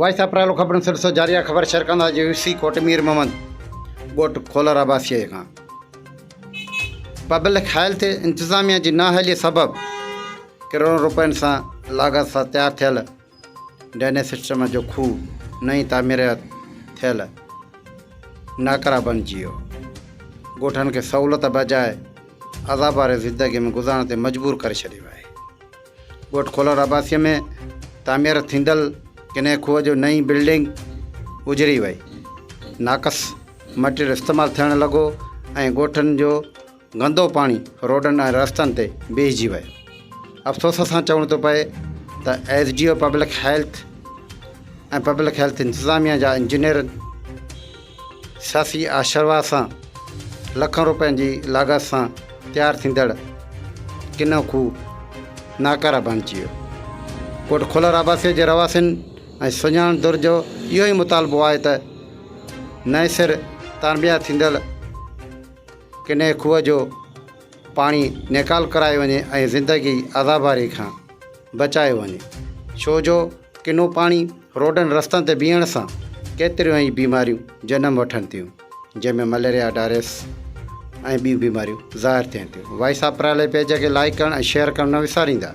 Voice اپرالو خبرن سلسلو جاري آهي خبر شيئر ڪندا جي سي ڪوٽ مير محمد ڳوٺ کولر عباسي کان پبلڪ هيلٿ انتظاميا جي نااهلي سبب ڪروڙن روپين سان لاڳت سان تيار ٿيل ڊرينيج سسٽم جو کوهه نئين تعمير ٿيل ناڪارا بڻجي ويو. ڳوٺن کي سهولت بجاء عذاب واري زندگي ۾ گذارڻ تي مجبور ڪري ڇڏيو آهي. ڳوٺ کولر عباسي ۾ تعمير ٿيندل ڪنهن کوهه جو نئين بلڊنگ اجري وئي. ناقص مٽيريل استعمال ٿيڻ لڳو ۽ ڳوٺن جو گندو پاڻي روڊن ۽ رستن تي بيهجي ويو. افسوس سان چوڻو ٿو پئي ته S D O public health ۽ public health انتظاميا جا انجنيئر سياسي آشرواد سان لکن روپين جي لاڳت سان تيار ٿيندڙ ڪنو کوهه ناڪاره بڻجي ويو. ڪوٽ کولر آباسي جي رهواسين ۽ سڃاڻ ڌر جو اهو ئي مطالبو آهي ته نئين سر تعمير ٿيندڙ ڪنهن کوهه جو پاڻي نيڪال ڪرايو وڃي ۽ زندگي عذاباري کان بچايو وڃي ڇو جو ڪنو پاڻي روڊن رستن تي بيهڻ سان ڪيتريون ئي بيماريون جنم وٺن ٿيون جنهن ۾ مليريا ڊاريس ۽ ٻيون بيماريون ظاهر ٿين ٿيون وائس آف پرالي پيج کي لائيڪ ڪرڻ ۽ شيئر ڪرڻ نه وساريندا.